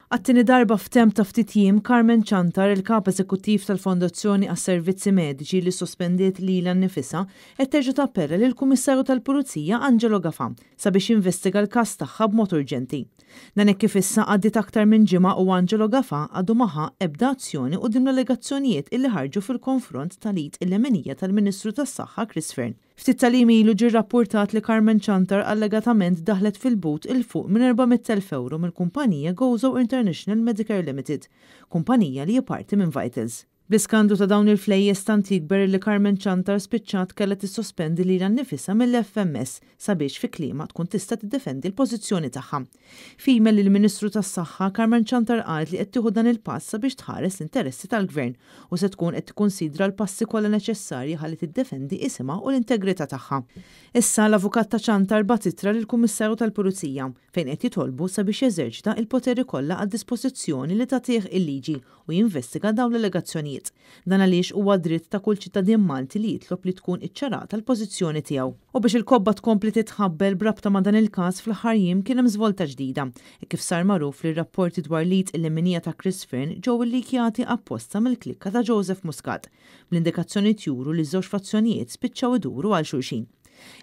Għat-tieni darba f'temp ta' ftit jiem, Carmen Ciantar, il-Kap Eżekuttiv tal-Fondazzjoni għas-Servizzi Mediċi li ssospendiet lilha nnifisha, qed terġa' tappella lill-Kummissarju tal-Pulizija Angelo Gafà sabiex jinvestiga l-każ tagħha b'mod urġenti. Dan hekk kif issa għaddiet aktar minn ġimgħa u Angelo Gafà għadu ma ħa ebda azzjoni quddiem l-allegazzjonijiet illi ħarġu fil-konfront tal-id il-leminija tal-Ministru tas-Saħħa Chris Fearne. Ftit tal-jiem ilu ġie rrappurtat li Carmen Ciantar allegatament daħlet fil-but 'il fuq minn 400,000 ewro mill-kumpanija Gozo International Medicare Limited, kumpanija li hi parti minn Vitals. Bl-iskandlu ta' dawn il-flejjes tant jikber illi Carmen Ciantar spiċċat kellha tissospendi lilha nnifisha mill-FMS sabiex fi kliemha tkun tista' tiddefendi l-pożizzjoni tagħha. F'email lill-Ministru tas-Saħħa, Carmen Ciantar qalet li qed tieħu dan il-pass sabiex tħares l-interessi tal-Gvern u se tkun qed tikkunsidra l-passi kollha neċessarji ħalli tiddefendi isimha u l-integrità tagħha. Issa, l-avukat ta' Ciantar bagħat ittra lill-Kummissarju tal-Pulizija fejn qed jitolbu sabiex jeżerċita il-poteri kollha għad-dispożizzjoni li tagħtih il-liġi u jinvestiga dawn l-allegazzjonijiet. Dan għaliex huwa dritt ta' kull ċittadin Malti li jitlob li tkun iċċarata l-pożizzjoni tiegħu. U biex il-kobba tkompli titħabbel b'rabta ma' dan il-każ fl-aħħar jiem kien hemm żvolta ġdida, hekk kif sar magħruf li r-rapporti dwar l-id il-leminija ta' Chris Fearne ġew illikjati apposta mill-klikka ta' Joseph Muscat, bl-indikazzjonijiet juru li ż-żewġ fazzjonijiet spiċċaw iduru għal xulxin.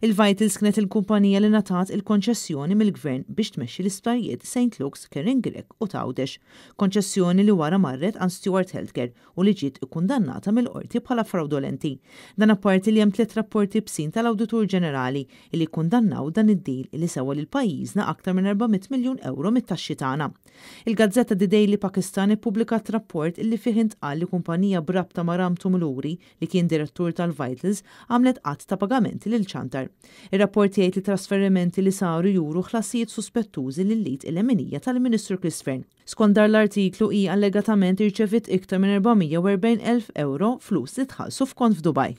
Il-Vitals kienet il-kumpanija li ngħatat il-konċessjoni mill-Gvern biex tmexxi l-isptarijiet Saint Luke's, Karen Grech u t'Għawdex. Konċessjoni li wara marret għand Steward Healthcare u li ġiet ikkundannata mill-Qorti bħala frawdolenti. Dan apparti li hemm tlett rapporti ibsin tal-Awditur Ġenerali illi kkundannaw dan id-deal illi sewa lil pajjiżna aktar minn 400 miljun ewro mit-taxxi tagħna. Il-gazzetta The Daily Pakistan ippubblikat rapport illi fih intqal li kumpanija b'rabta ma' Ram Tumuluri, li kien direttur tal-Vitals, għamlet għadd ta' pagamenti lil Ciantar. Ir-rapport jgħid li trasferimenti li saru juru ħlasijiet suspettużi lill-id il-leminija tal-Ministru Chris Fearne. Skont dar l-artiklu hi allegatament irċeviet iktar minn 440,000 ewro flus li tħallsu f'kont f'Dubaj.